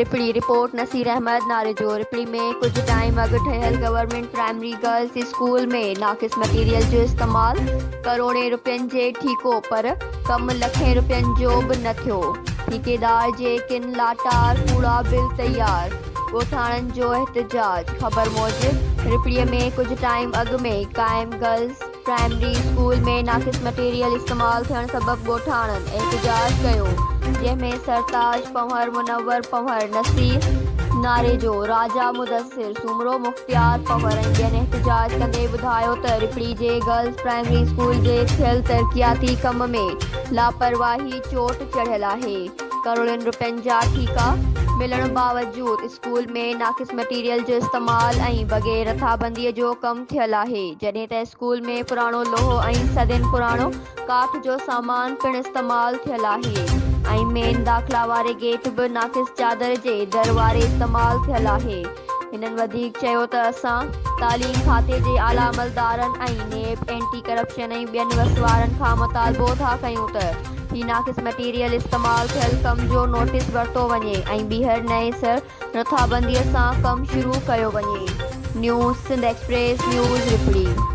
رپڙي، report, Naseer Ahmed Narejo, رپڙي ۾ ڪجهه time اڳ ٺهيل گورنمينٽ پرائمري گرلس اسڪول ۾ ناقص مٽيريل جو استعمال، ڪروڙين رپين جي ٺيڪو پر ڪم لکين رپين جو به نه ٿيو، ٺيڪيدار جي ڪن لاٽار ڪوڙا بل تيار، ڳوٺاڻن جو احتجاج، خبر موجب رپڙي ۾ ڪجهه ٽائيم اڳ ۾ قائم گرلس پرائمري اسڪول ۾ ناقص مٽيريل استعمال ٿيڻ سبب ڳوٺاڻن احتجاج ڪيو، جنهن ۾ سرتاج پنهور، منور پنهور، نصير ناريجو، راجا مدثر سومرو، مختيار پنهور ۽ ٻين احتجاج ڪندي ٻڌايو ته رپڙي جي گرلز پرائمري اسڪول جي ٿيل ترقياتي ڪم ۾ لاپرواهي چوٽ چڙهيل آهي، ڪروڙين رپين جا ٺيڪا ملڻ باوجود اسڪول ۾ ناقص مٽيريل جو استعمال ۽ بغير رٿابندي جو ڪم ٿيل آهي، جڏهن ته اسڪول ۾ پراڻو لوهو ۽ صدين پراڻو ڪاٺ جو سامان پڻ استعمال ٿيل آهي ۽ مين داخلا واري گيٽ به ناقص چادر جي در واري استعمال ٿيل آهي. هنن وڌيڪ چيو ته اسان تعليم کاتي جي اعليٰ عملدارن ۽ نيب، اينٽي ڪرپشن ۽ ٻين وس وارن کان مطالبو ٿا ڪيون ته هي ناقص مٽيريل استعمال ٿيل ڪم جو نوٽيس ورتو وڃي ۽ ٻيهر نئين سر رٿابندي سان ڪم شروع ڪيو وڃي. News Sindh express news Rohri.